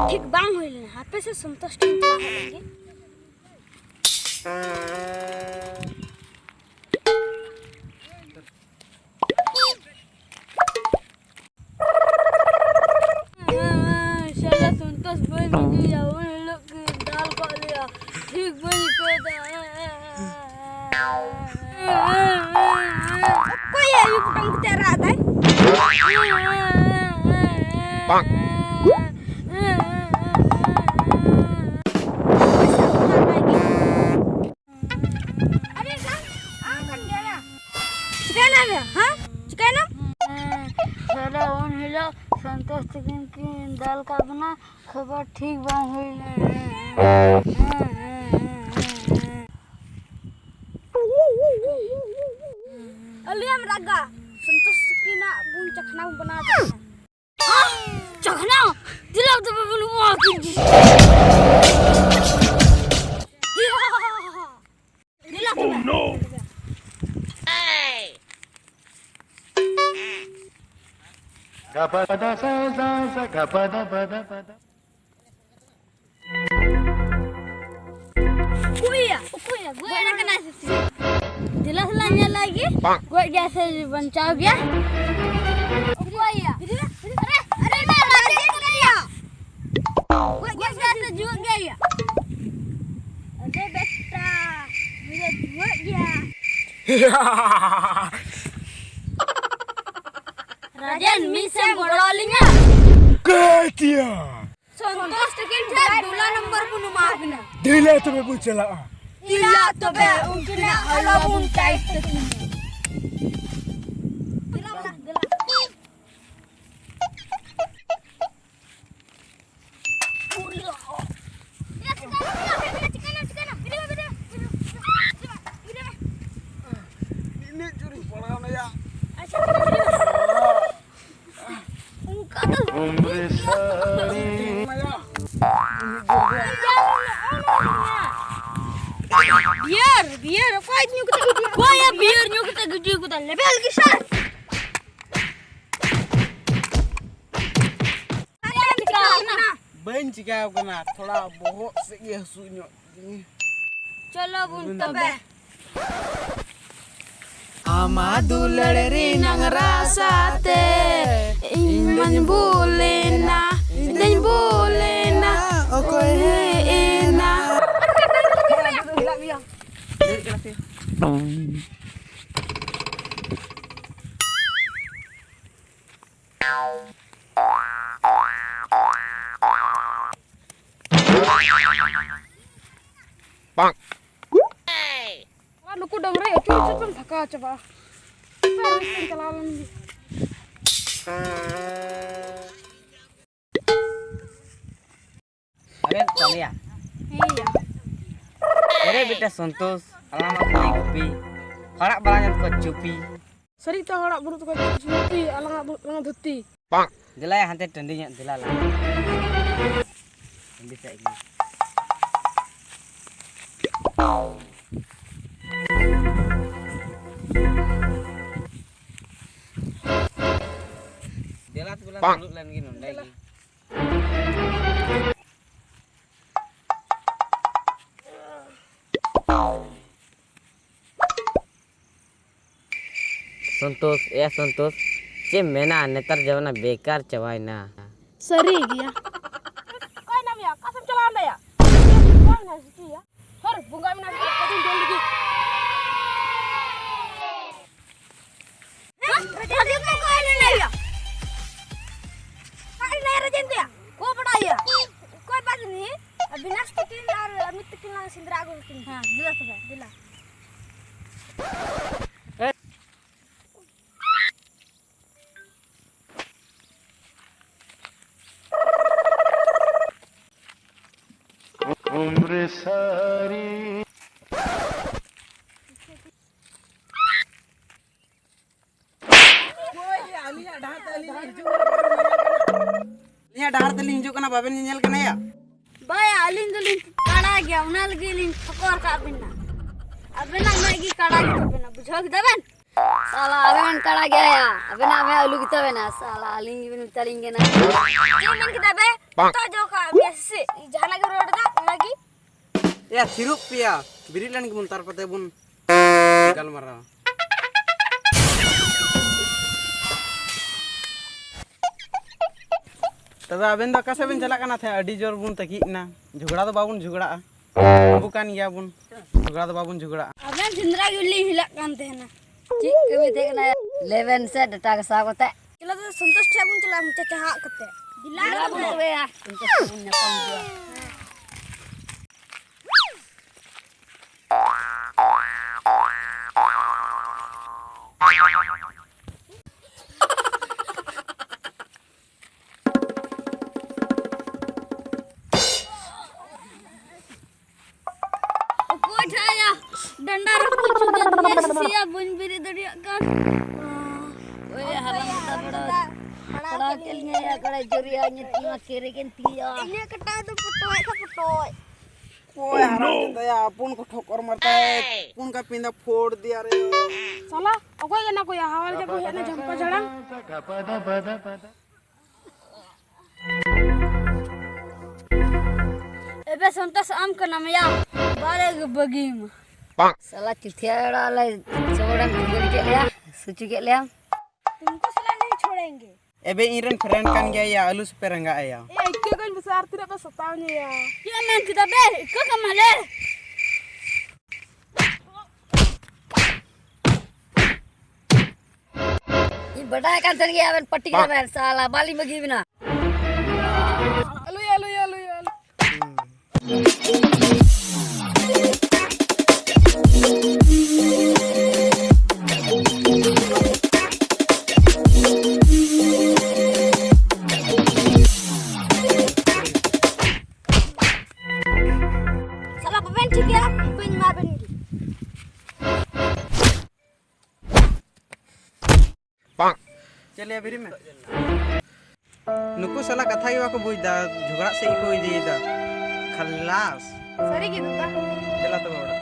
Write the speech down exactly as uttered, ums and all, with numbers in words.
ᱴᱷᱤᱠ ᱵᱟᱝ ᱦᱩᱭ ᱞᱮᱱᱟ᱾ ᱦᱟᱯᱮ ᱥᱮ ᱥᱚᱱᱛᱳᱥ ᱴᱷᱮᱱ ᱪᱟᱞᱟᱣ ᱦᱩᱭ ᱞᱮᱱ ᱜᱮ᱾ ᱥᱟᱞᱟ ᱥᱚᱱᱛᱳᱥ ᱵᱟᱹᱧ ᱵᱩᱡᱷᱟᱹᱣᱟ, ᱩᱱ ᱦᱤᱞᱳᱜ ᱠᱤᱱ ᱫᱟᱞ ᱠᱟᱜ ᱞᱮᱭᱟ, ᱴᱷᱤᱠ ᱵᱟᱹᱧ ᱟᱹᱭᱠᱟᱹᱣ ᱫᱟ᱾ ᱚᱠᱚᱭ ᱟᱭᱩ ᱠᱩᱴᱟᱢ ᱠᱟᱛᱮ ᱨᱟᱜ ᱫᱟᱭ? ᱟᱨᱮ ᱥᱟᱞᱟ, ᱟᱢ ᱠᱟᱱ ᱜᱮᱭᱟ ᱭᱟ᱾ ᱪᱤᱠᱟᱹᱭᱮᱱᱟᱢ ᱭᱟ? ᱦᱮᱸ? ᱪᱤᱠᱟᱹᱭᱮᱱᱟᱢ? ᱥᱟᱞᱟ ᱩᱱ ᱦᱤᱞᱳᱜ ᱥᱚᱱᱛᱳᱥ ᱛᱟᱹᱠᱤᱱ ᱠᱤᱱ ᱫᱟᱞ ᱠᱟᱜ ᱵᱚᱱᱟ, ᱠᱷᱚᱵᱚᱨ ᱴᱷᱤᱠ ᱵᱟᱝ ᱦᱩᱭ ᱞᱮᱱᱟ᱾ ᱟᱞᱚᱭᱟᱢ ᱨᱟᱜᱟ, ᱥᱚᱱᱛᱳᱥ ᱛᱟᱹᱠᱤᱱᱟᱜ ᱵᱚᱱ ᱪᱟᱠᱷᱱᱟ ᱵᱚᱱ ᱵᱮᱱᱟᱣ ᱠᱮᱫᱟ᱾ ᱪᱟᱠᱷᱱᱟ? ᱫᱮᱞᱟ ᱛᱚᱵᱮ ᱵᱚᱱ ᱮᱢᱟ ᱠᱤᱱ ᱜᱮ᱾ ᱫᱮᱞᱟ ᱛᱚᱵᱮ᱾ ᱚᱠᱚᱭᱭᱟ? ᱚᱠᱚᱭᱭᱟ? ᱜᱚᱡ ᱟᱠᱟᱱᱟᱭ ᱥᱮ ᱪᱮᱫ? ᱫᱮᱞᱟ ᱥᱮᱞᱟ ᱧᱮᱞ ᱞᱟᱭ ᱜᱮ᱾ ᱜᱚᱡ ᱜᱮᱭᱟ ᱥᱮ ᱵᱟᱧᱪᱟᱣ ᱜᱮᱭᱟ? ᱚᱠᱚᱭᱭᱟ? ᱟᱨᱮ, ᱟᱨᱮ, ᱟᱨᱮ, ᱟᱨᱮ, ᱟᱨᱮ, ᱜᱚᱡ ᱜᱮᱭᱟ ᱥᱮ ᱡᱩᱣᱟᱹᱜ ᱜᱮᱭᱟ? ᱟᱨᱮ ᱵᱮᱴᱟ, ᱱᱩᱭ ᱫᱚ ᱡᱩᱣᱟᱹᱜ ᱜᱮᱭᱟ᱾ ᱨᱟᱡᱮᱱ, ᱢᱤᱫ ᱥᱮᱫ ᱮᱢ ᱜᱚᱲᱚ ᱟᱹᱞᱤᱧᱟ? ᱠᱟᱹᱭ ᱛᱤᱭᱟ᱾ ᱥᱚᱱᱛᱳᱥ ᱛᱟᱹᱠᱤᱱ ᱴᱷᱮᱱ ᱫᱩᱞᱟ ᱱᱚᱢᱵᱚᱨ ᱵᱚᱱ ᱮᱢᱟ ᱵᱤᱱᱟ᱾ ᱫᱮᱞᱟ ᱛᱚᱵᱮ ᱵᱚᱱ ᱪᱟᱞᱟᱜᱼᱟ᱾ ᱫᱮᱞᱟ ᱛᱚᱵᱮ ᱩᱱᱠᱤᱱᱟᱜ ᱟᱞᱚ ᱵᱚᱱ ᱴᱟᱭᱤᱴ ᱛᱟᱹᱠᱤᱱᱟ᱾ ᱫᱮᱞᱟ, ᱫᱮᱞᱟ᱾ ᱤᱱᱟᱹᱜ ᱡᱳᱨᱤᱧ ᱯᱟᱲᱟᱣ ᱱᱟᱭᱟ᱾ ᱚᱱᱠᱟ ᱫᱚ ᱩᱢᱨᱮ ᱥᱟᱨᱤ᱾ ᱵᱤᱭᱟᱨ, ᱵᱤᱭᱟᱨ, ᱚᱠᱚᱭ ᱧᱩ ᱠᱟᱛᱮ ᱜᱤᱰᱤ ᱟᱠᱟᱫᱟ? ᱚᱠᱚᱭ ᱵᱤᱭᱟᱨ ᱧᱩ ᱠᱟᱛᱮ ᱜᱤᱰᱤ ᱟᱠᱟᱫᱟ? ᱞᱮᱵᱮᱞ ᱜᱮ ᱥᱟᱨ᱾ ᱵᱟᱹᱧ ᱪᱤᱠᱟᱹᱣ ᱠᱟᱱᱟ, ᱛᱷᱚᱲᱟ ᱵᱚᱦᱚᱜ ᱥᱮᱫ ᱜᱮ ᱦᱟᱹᱥᱩ ᱧᱚᱜ ᱠᱤᱫᱤᱧᱟ᱾ ᱪᱚᱞᱚ ᱵᱚᱱ ᱛᱚᱵᱮ᱾ ᱟᱢᱟᱜ ᱫᱩᱞᱟᱹᱲ ᱨᱮᱱᱟᱝ ᱨᱟᱥᱟ ᱛᱮ ᱤᱧ ᱢᱟᱧ ᱵᱩᱞᱮᱱᱟ, ᱤᱧ ᱫᱚᱧ ᱵᱩᱞᱮᱱᱟ, ᱚᱠᱚᱭ ᱦᱮᱡ ᱮᱱᱟ? ᱟᱨ ᱱᱩᱠᱩ ᱰᱟᱹᱝᱨᱤ ᱟᱹᱪᱩᱨ ᱟᱹᱪᱩᱨ ᱛᱮᱢ ᱛᱷᱟᱠᱟᱣ ᱪᱟᱵᱟᱜᱼᱟ᱾ ᱪᱟᱞᱟᱣ ᱞᱮᱱ ᱜᱮ᱾ ᱟᱨᱮ ᱠᱟᱞᱤᱭᱟ᱾ ᱦᱮᱸ ᱭᱟ᱾ ᱟᱨᱮ ᱵᱮᱴᱟ ᱥᱚᱱᱛᱳᱥ, ᱟᱞᱟᱝ ᱢᱟ ᱠᱷᱟᱹᱞᱤ ᱜᱩᱯᱤ, ᱯᱟᱲᱟᱜ ᱵᱟᱲᱟ ᱧᱮᱞ ᱠᱚ ᱪᱩᱯᱤ᱾ ᱥᱟᱹᱨᱤ ᱛᱮ ᱦᱚᱲᱟᱜ ᱵᱩᱨᱩ ᱛᱮᱠᱚ ᱪᱩᱯᱤ, ᱟᱞᱟᱝᱟᱜ ᱵᱩᱨᱩ ᱟᱞᱟᱝ ᱫᱷᱩᱛᱤ᱾ ᱫᱮᱞᱟᱭᱟ ᱦᱟᱱᱛᱮ ᱴᱟᱺᱰᱤ ᱧᱚᱜ ᱫᱮᱞᱟ ᱞᱟᱝ᱾ ᱴᱟᱺᱰᱤ ᱥᱮᱫ ᱜᱮ᱾ ᱫᱮᱞᱟ ᱛᱚᱵᱮ ᱞᱟᱝ ᱫᱩᱲᱩᱵ ᱞᱮᱱ ᱜᱮ ᱱᱚᱸᱰᱮ ᱜᱮ᱾ ᱥᱚᱱᱛᱳᱥ, ᱮᱭᱟ ᱥᱚᱱᱛᱳᱥ, ᱪᱮᱫ ᱮᱢ ᱢᱮᱱᱟ, ᱱᱮᱛᱟᱨ ᱡᱟᱢᱟᱱᱟ ᱵᱮᱠᱟᱨ ᱪᱟᱵᱟᱭᱮᱱᱟ᱾ ᱥᱟᱹᱨᱤ ᱜᱮᱭᱟ᱾ ᱚᱠᱟᱭ ᱱᱟᱢ ᱭᱟ? ᱚᱠᱟ ᱥᱮᱫ ᱪᱟᱞᱟᱣ ᱮᱱᱟ ᱭᱟ? ᱚᱠᱟᱭ ᱱᱟ ᱥᱤᱴᱤ ᱭᱟ? ᱦᱚᱨ ᱵᱚᱸᱜᱟ ᱢᱮᱱᱟᱜ ᱠᱚᱫᱚ ᱠᱟᱹᱴᱤᱡ ᱡᱚᱞᱫᱤ ᱜᱮ᱾ ᱨᱟᱡᱮᱱ ᱫᱚ ᱚᱠᱟᱭ ᱱᱟ ᱭᱟ? ᱚᱠᱟᱭ ᱱᱟ ᱨᱟᱡᱮᱱ ᱫᱚ ᱭᱟ? ᱠᱚ ᱵᱟᱰᱟᱭᱟ? ᱚᱠᱚᱭ ᱵᱟᱡᱽᱱᱤ? ᱵᱤᱱᱟᱥ ᱛᱟᱹᱠᱤᱱ ᱟᱨ ᱟᱢᱤᱛ ᱛᱟᱹᱠᱤᱱ ᱞᱟᱝ ᱥᱮᱸᱫᱽᱨᱟ ᱟᱹᱜᱩ ᱠᱤᱱ᱾ ᱦᱮᱸ, ᱫᱮᱞᱟ ᱛᱚᱵᱮ, ᱫᱮᱞᱟ᱾ ᱦᱳᱭ, ᱟᱹᱞᱤᱧᱟᱜ ᱰᱟᱦᱟᱨ ᱛᱮ ᱟᱹᱞᱤᱧ ᱞᱤᱧ ᱦᱤᱡᱩᱜ ᱠᱟᱱᱟ, ᱵᱟᱵᱮᱱ ᱧᱮᱧᱮᱞ ᱠᱟᱱᱟ ᱭᱟ? ᱵᱟᱭᱟ, ᱟᱹᱞᱤᱧ ᱫᱚᱞᱤᱧ ᱠᱟᱲᱟ ᱜᱮᱭᱟ, ᱚᱱᱟ ᱞᱟᱹᱜᱤᱫ ᱞᱤᱧ ᱴᱷᱚᱠᱚᱨ ᱠᱟᱜ ᱵᱤᱱᱟ᱾ ᱟᱵᱮᱱᱟᱜ ᱢᱮᱫ ᱜᱮ ᱠᱟᱲᱟ ᱜᱮ ᱛᱟᱵᱮᱱᱟ, ᱵᱩᱡᱷᱟᱹᱣ ᱠᱮᱫᱟ ᱵᱮᱱ? ᱥᱟᱞᱟ, ᱟᱵᱮᱱ ᱵᱮᱱ ᱠᱟᱲᱟ ᱜᱮᱭᱟ ᱭᱟ, ᱟᱵᱮᱱᱟᱜ ᱢᱮᱫ ᱟᱹᱞᱩ ᱜᱮ ᱛᱟᱵᱮᱱᱟ, ᱥᱟᱞᱟ, ᱟᱹᱞᱤᱧ ᱜᱮᱵᱮᱱ ᱢᱮᱛᱟᱞᱤᱧ ᱠᱟᱱᱟ᱾ ᱪᱮᱫ ᱢᱮᱱ ᱠᱮᱫᱟ ᱵᱮ? ᱱᱤᱛᱚᱜ ᱡᱚ ᱮᱭᱟ, ᱛᱷᱤᱨᱚᱜ ᱯᱮᱭᱟ, ᱵᱮᱨᱮᱫ ᱞᱮᱱ ᱜᱮᱵᱚᱱ, ᱛᱟᱨᱯᱚᱨᱮ ᱵᱚᱱ ᱜᱟᱞᱢᱟᱨᱟᱣᱟ᱾ ᱛᱚᱵᱮ ᱟᱵᱮᱱ ᱫᱚ ᱚᱠᱟ ᱥᱮᱫ ᱵᱮᱱ ᱪᱟᱞᱟᱜ ᱠᱟᱱᱟ ᱛᱟᱦᱮᱸᱫ? ᱟᱹᱰᱤ ᱡᱳᱨ ᱵᱚᱱ ᱛᱟᱹᱠᱤᱡ ᱮᱱᱟ᱾ ᱡᱷᱚᱜᱽᱲᱟ ᱫᱚ ᱵᱟᱵᱚᱱ ᱡᱷᱚᱜᱽᱲᱟᱜᱼᱟ, ᱟᱵᱚ ᱠᱟᱱ ᱜᱮᱭᱟ ᱵᱚᱱ, ᱡᱷᱚᱜᱽᱲᱟ ᱫᱚ ᱵᱟᱵᱚᱱ ᱡᱷᱚᱜᱽᱲᱟᱜᱼᱟ᱾ ᱟᱵᱮᱱ ᱥᱮᱸᱫᱽᱨᱟ ᱜᱮᱞᱤᱧ ᱦᱮᱞᱟᱜ ᱠᱟᱱ ᱛᱟᱦᱮᱱᱟ, ᱪᱮᱫ ᱠᱟᱹᱢᱤ ᱛᱟᱦᱮᱸ ᱠᱟᱱᱟ? ᱞᱟᱹᱭ ᱵᱮᱱ ᱥᱮ, ᱰᱟᱴᱟ ᱜᱷᱟᱥᱟᱣ ᱠᱟᱛᱮ᱾ ᱪᱚᱞᱚ ᱛᱚᱵᱮ ᱥᱚᱱᱛᱳᱥ ᱴᱷᱮᱱ ᱵᱚᱱ ᱪᱟᱞᱟᱜᱼᱟ, ᱢᱚᱪᱟ ᱪᱟᱦᱟᱜ ᱠᱟᱛᱮ᱾ ᱫᱮᱞᱟ ᱵᱚᱱ ᱛᱚᱵᱮ, ᱥᱚᱱᱛᱳᱥ ᱴᱷᱮᱱ ᱵᱚᱱ ᱧᱟᱯᱟᱢ ᱠᱚᱣᱟ᱾ ᱚᱠᱚᱭ ᱴᱷᱮᱱ ᱭᱟ? ᱰᱟᱸᱰᱟ ᱨᱚᱠᱛᱚ ᱪᱩᱰᱟᱹ ᱫᱤᱭᱮ ᱥᱮᱭᱟ, ᱵᱟᱹᱧ ᱵᱮᱨᱮᱫ ᱫᱟᱲᱮᱭᱟᱜ ᱠᱟᱱ᱾ ᱳᱭ ᱦᱟᱞᱟᱝ ᱫᱟ ᱵᱟᱲᱟ᱾ ᱯᱟᱲᱟᱣ ᱠᱮᱫ ᱞᱤᱧᱟᱹ ᱭᱟ, ᱠᱚᱲᱟ ᱡᱩᱨᱤᱭᱟ, ᱤᱧᱟᱹᱜ ᱛᱤ ᱢᱟ ᱠᱮᱨᱮ ᱜᱮᱧ ᱛᱤᱭᱟ᱾ ᱤᱧᱟᱹᱜ ᱠᱟᱴᱟ ᱫᱚ ᱯᱚᱴᱚᱡ ᱠᱷᱟ ᱯᱚᱴᱚᱡ᱾ ᱚᱠᱚᱭ ᱦᱟᱨᱟ ᱠᱮᱫᱟᱭᱟ? ᱟᱯᱚᱱ ᱠᱚ ᱴᱷᱚᱠᱚᱨ ᱢᱟᱨᱛᱟᱭ᱾ ᱯᱩᱱ ᱠᱟ ᱯᱤᱸᱫᱟ ᱯᱷᱳᱲ ᱫᱤᱭᱟ ᱨᱮ᱾ ᱥᱟᱞᱟ, ᱚᱠᱚᱭ ᱠᱟᱱᱟ ᱠᱚᱭᱟ? ᱦᱟᱣᱟᱞ ᱜᱮ ᱠᱚ ᱦᱮᱡ ᱮᱱᱟ ᱡᱷᱟᱢᱯᱟ ᱡᱷᱟᱲᱟᱝ᱾ ᱮᱵᱮ ᱥᱚᱱᱛᱳᱥ ᱟᱢ ᱠᱟᱱᱟᱢ ᱭᱟ, ᱵᱟᱨᱮ ᱜᱮ ᱵᱟᱹᱜᱤᱭᱟᱢᱟ᱾ ᱥᱟᱞᱟ ᱪᱩᱛᱷᱤᱭᱟ ᱚᱲᱟᱜ ᱞᱮ ᱪᱚᱲᱮᱢ ᱠᱷᱩᱫᱟᱹᱨ ᱠᱮᱫ ᱞᱮᱭᱟ, ᱥᱩᱪᱩ ᱠᱮᱫ ᱞᱮᱭᱟᱢ᱾ ᱛᱩᱢᱠᱳ ᱥᱟᱞᱟ ᱱᱤᱧ ᱪᱷᱳᱲᱮᱝᱜᱮ᱾ ᱮᱵᱮ ᱤᱧ ᱨᱮᱱ ᱯᱷᱨᱮᱱᱰ ᱠᱟᱱ ᱜᱮᱭᱟ ᱭᱟ, ᱟᱞᱩ ᱥᱮᱯᱮ ᱨᱟᱸᱜᱟᱜ ᱟᱭᱟ᱾ ᱮ, ᱤᱠᱟᱹ ᱠᱟᱹᱧ ᱯᱮᱥᱮ ᱟᱨ ᱛᱤᱱᱟᱹᱜ ᱯᱮ ᱥᱟᱛᱟᱣ ᱧᱟ ᱭᱟ᱾ ᱪᱮᱫ ᱮᱢ ᱢᱮᱱ ᱠᱮᱫᱟ ᱵᱮ? ᱤᱠᱟᱹ ᱠᱟᱢᱟ ᱞᱮ᱾ ᱤᱧ ᱵᱟᱰᱟᱭ ᱠᱟᱱ ᱛᱟᱦᱮᱱ ᱜᱮᱭᱟ ᱟᱵᱮᱱ ᱯᱟᱹᱴᱤ ᱠᱟᱱᱟ ᱵᱮᱱ, ᱥᱟᱞᱟ ᱵᱟᱞᱤᱧ ᱵᱟᱹᱜᱤ ᱵᱮᱱᱟ᱾ ᱟᱞᱩᱭᱟ, ᱟᱞᱩᱭᱟ, ᱟᱞᱩᱭᱟ, ᱟᱞᱩ᱾ ᱥᱟᱞᱟ ᱵᱟᱵᱮᱱ ᱴᱷᱤᱠ ᱜᱮᱭᱟ, ᱵᱟᱹᱧ ᱮᱢᱟ ᱵᱮᱱ ᱜᱮ᱾ ᱪᱮᱫ ᱞᱟᱹᱭᱟ ᱵᱮᱨᱮᱫ ᱢᱮ᱾ ᱱᱩᱠᱩ ᱥᱟᱞᱟ ᱠᱟᱛᱷᱟ ᱜᱮ ᱵᱟᱠᱚ ᱵᱩᱡᱽ ᱫᱟ, ᱡᱷᱚᱜᱽᱲᱟ ᱥᱮᱫ ᱜᱮᱠᱚ ᱤᱫᱤᱭᱮᱫᱟ᱾ ᱠᱷᱟᱞᱟᱥ᱾ ᱥᱟᱹᱨᱤ ᱜᱮ ᱫᱟᱫᱟ᱾ ᱫᱮᱞᱟ ᱛᱚᱵᱮ ᱚᱲᱟᱜ᱾